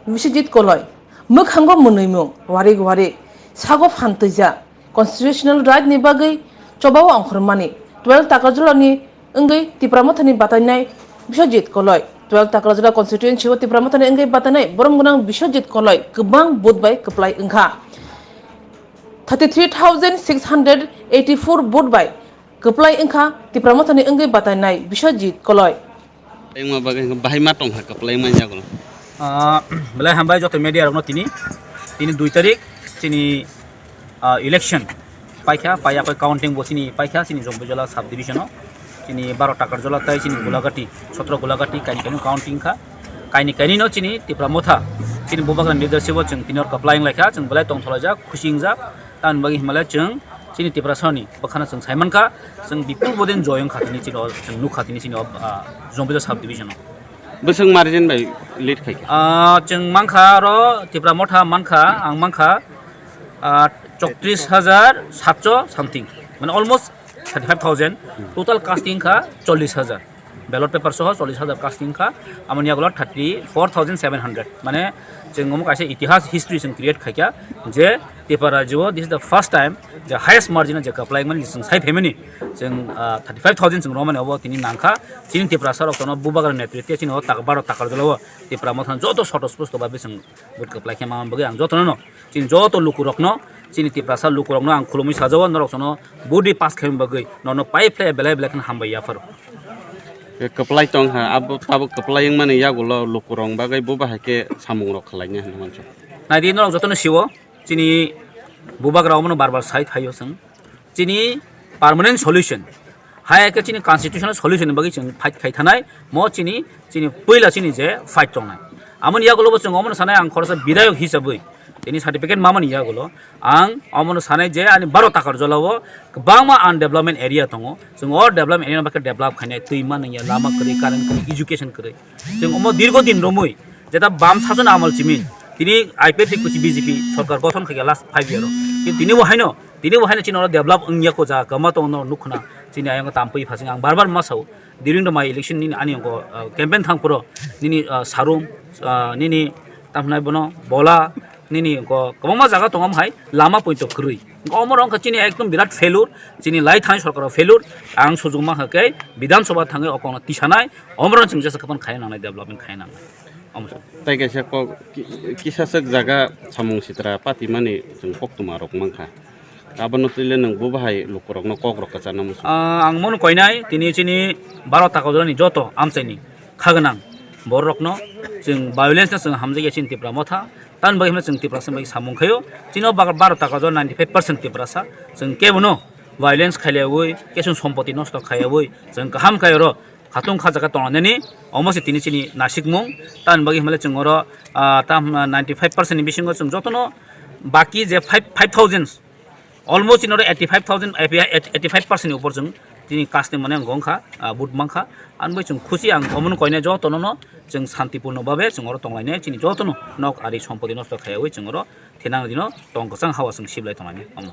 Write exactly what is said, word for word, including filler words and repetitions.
Biswajit Koloi, mwkhango mwnwimung warik warik, sago phan twijak, constitutional right ni bagwi chobao ongkhormani twelve Takarjala ni wngwi Tipra Motha ni batainai Biswajit Koloi. Twelve Takarjala constituency o Tipra Motha ni wngwi batainai borom gwnang Biswajit Koloi kwbang vote bai kwplai wngkha. Thirty three thousand six hundred eighty four vote bai kwplai wngkha Tipra Motha ni wngwi batainai Biswajit Koloi. Wngma bagwi hwnkhe bahai ma tongkha kwplai manya gulo. Ah, belai hambai joto media rokno tini, tini dui tarik chini, ah, election paikha, paiya koi counting bo chini paikha chini Jombijala sub division o, chini baro Takarjala tai chini Gulagati, sotro Gulagati kaini kaini counting kha, kaini kaini no chini Tipra Motha, chini Bubagra leadership o chwng tini hor kwplai wnglaikha, chwng belai tongtholaijak, khusi wngjak, tamni bagwi hwnmale chwng chini Tiprasani bwkhano chwng saimankha, chwng bipul bodin joy wngkha tini chini o, chwng nukha tini chini o, ah, Jombijala sub division o. Bwswk margin bai lead khaikha? Ah, chwng mankha aro Tipra Motha mankha, ang mankha, ah, chowtris hajar satso something, mane almost thirty five thousand, total casting kha chollish hajar, ballot paper soho chollish hajar casting kha, amoni yagulo thirty four thousand seven hundred, mane chwng omo kaisa itihas history chwng create khaikha je Tipra rajyo this is the first time je highest margin je kwplai mani chwng sai phaimani chwng, ah, thirty five thousand chwng romani obo tini nangkha. Chini Tiprasa rok tono Bubagra netritwe chini o tak baro Takarjala o Tipra Motha joto soto spusto bai chwng vote kwplai khe ma bagwi ang jotono no chini joto lukurokno, chini Tiprasa lukurokno ang khulumwi sajao, norok sono vote ri pass khaima bagwi norokno pai phlai belai belai kheno hambai yapharo. Kwplai tong ha, abo tabuk kwplai wngmani yagulo lukurok bagwi bo bahai khe samungrok khwlainai hwnwi uansuk. Naidi norok jotono siwo, chini Bubagra omono bar bar sai thaio chwng. Chini permanent solution, hai khe chini constitutional solution ni bagwi chwng fight khai thanai, mo chini, chini puila chini je fight tongnai. Amoni yagulo bo chwng omono sanai ang khoroksa bidayok hisabwi tini certificate mamani yagulo ang omono sanai je ani baro Takarjala o kwbangma undevelopment area tongo, chwng o development area no bagwi develop khainai, twi manwi ya, lama kwrwi, current kwrwi, education kwrwi. Chwng omo dirgo din romwi, jeta bam sason amal chimi, tini I P F T kuchi B J P sorkar gothon khaikha last five year o. Kintu tini bo haino, tini bo haino chini oro develop wngya ko jaga kwma tong no nukkhna, chini ayang tampui phasing ang bar bar ma sao. During the my election nini ani ko, uh, campaign thang puro, nini, uh, sarum, uh, nini tamhnai bono bola, nini ko kwbangma jaga tongo hai lama poito kwrwi. Omo rong kha chini ekdom birat failure, chini lai thani sorkar failure, ang sujung ma kha khe Bidhan Sabha thangwi okongno tisanai, omo rong chwng jesa kapan khai nangnai, development khai nangnai. Omo. Tai kaisa kok ki-, kisaswk jaga samung sitra patimani chwng koktwma rok mankha. Abono twile nwng bo bahai lukurokno kok rok kwchana muchung. Ah, ang mono koinai tini chini baro Takarjala ni joto amchaini kha gwnang bororokno chwng violence no chwng hamjakya chini Tipra Motha. Tamni bagwi hwnba chwng Tiprasa bai samung khaio. Chini o baro Takarjala ninety five percent Tiprasa. Chwng kebono violence khailayawi, kesung sompoti nosto khaiyawi, chwng kaham khai oro khatung kha jaga tonglainani, omo se tini chini nasikmung. Tamni bagwi hwnba chwng oro, ah, tam, ninety five percent ni bisingo chwng jotono baki je five, five thousand, almost in order eighty five thousand, eighty five percent ni upor chwng tini kasni mane wngkha, ah, vote mankha. Ani bai chwng khusi ang omono koinai jotono no chwng santipurno babe chwng oro tonglainai chini jotono nok ari sompoti nosto khaiyawi chwng oro thinang dino tong kwchang hawa chwng siblai tonglainai omo.